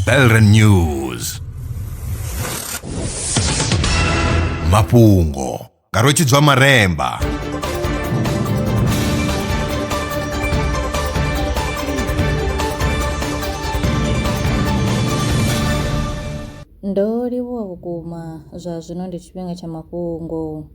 Belren News. Mafhungo nga Rwetshidzwa Maremba. Ndo livhuwa vhukuma, zwa zwino ndi tshifhinga tsha mafhungo.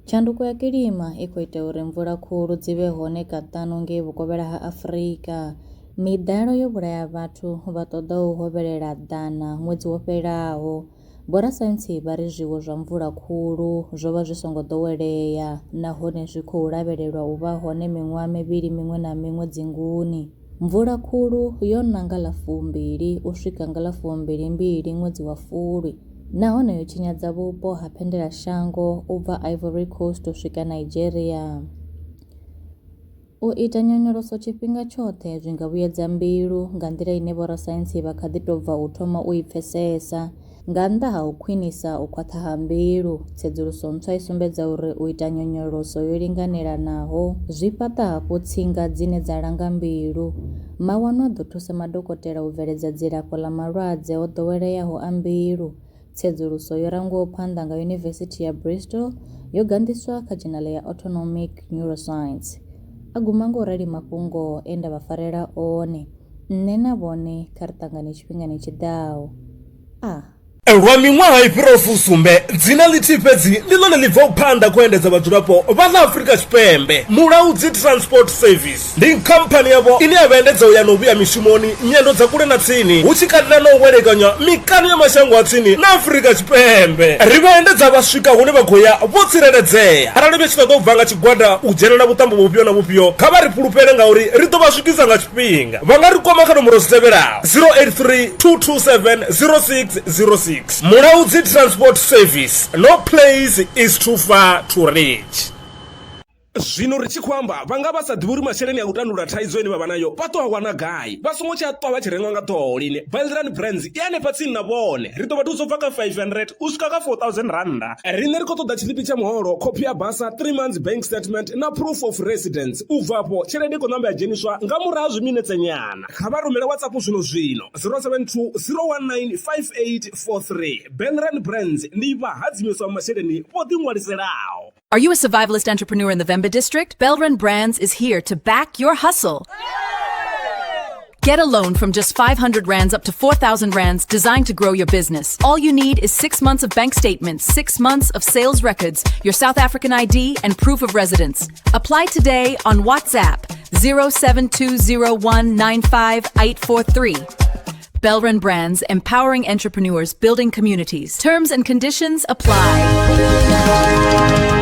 Tshanduko ya kilima i khou ita uri mvula khulu dzi vhe hone kaṱanu ngei vhukovhela ha Afrika. Miḓalo yo vhulaya vhathu vha ṱoḓaho u hovhelela ḓana ṅwedzi wo fhelaho. Vhorasaintsi vha ri zwiwo zwa mvula khulu zwo vha zwi songo ḓowelea nahone zwi khou lavhelelwa u vha hone miṅwaha mivhili miṅwe na miṅwe dzinguni. Mvula khulu yo na nga ḽa 20 u swika nga ḽa 22 ṅwedzi wa Fulwi nahone yo tshinyadza vhupo ha phendelashango u bva Ivory Coast u swika Nigeria. U ita nyonyoloso tshifhinga tshoṱhe zwi nga vhuyedza mbilu nga nḓila ine vhorasaintsi vha kha ḓi tou bva u thoma u i pfesesa. Nga nnḓa ha u khwinisa u khwaṱha ha mbilu, tsedzuluso ntswa i sumbedza uri u ita nyonyoloso yo linganelanaho zwi fhaṱa hafhu tsinga dzine dza langa mbilu. Mawanwa a ḓo thusa madokotela u bveledza dzilafho ḽa malwadze o ḓoweleaho a mbilu. Tsedzuluso yo rangwaho phanḓa nga Yunivesithi ya Bristol yo ganḓiswa kha dzhenala ya Autonomic Neuroscience. A guma nga u rali mafhungo e nda vha farela one. Nṋe na vhone kha ri ṱangane tshifhingani tshi ḓaho. A. Lwa miṅwaha i fhiraho fusumbe, dzina ḽithihi fhedzi ndi ḽone ḽi bvaho phanḓa kha u endedza vhadzulapo vha ḽa Afrika Tshipembe. Mulaudzi Transport Service ndi khamphani yavho ine ya vha endedza u ya na u vhuya mishumoni, nyendo dza kule na tsini, hu tshi katela na u welekanya mikano ya mashango a tsini na Afrika Tshipembe. Ri vha endedza vha swika hune vha khou ya vho tsireledzea. Arali vha tshi ṱoḓa u bva nga tshigwada u dzhenela vhuṱambo vhufhio na vhufhio, kha vha ri fhulufhele ngauri ri ḓo vha swikisa nga tshifhinga. Vha nga ri kwama kha nomboro dzi tevhelaho. 083 227 0606 Mulaudzi Transport Service no place is too far to reach. Zwino ri tshi khou amba vha nga vha sa ḓivhi uri masheleni a u tandulula thaidzo ine vha vha nayo vha ḓo a wana gai. Vha songo tsha ṱwa vha tshi rengwa nga ṱhoho lini. Belran Brands i hanefha tsini na vhone. Ri ḓo vha thusa u bva kha 500 u swika kha 4000 rannda. Riṋe ri khou ṱoḓa tshiḽipi tsha muholo, khophi ya basa, 3 months bank statement na proof of residence. U bva afho tshelede i khou namba ya dzheniswa nga murahu ha zwiminetse nyana. Kha vha rumele WhatsApp zwino zwino 072 019 5843. Belran Brands ndi vhahadzimiswa masheleni vho ḓiṅwaliselaho. Are you a survivalist entrepreneur in the Vhembe district? Belran Brands is here to back your hustle. Get a loan from just 500 rands up to 4,000 rands designed to grow your business. All you need is 6 months of bank statements, 6 months of sales records, your South African ID, and proof of residence. Apply today on WhatsApp 0720195843. Belran Brands, empowering entrepreneurs, building communities. Terms and conditions apply.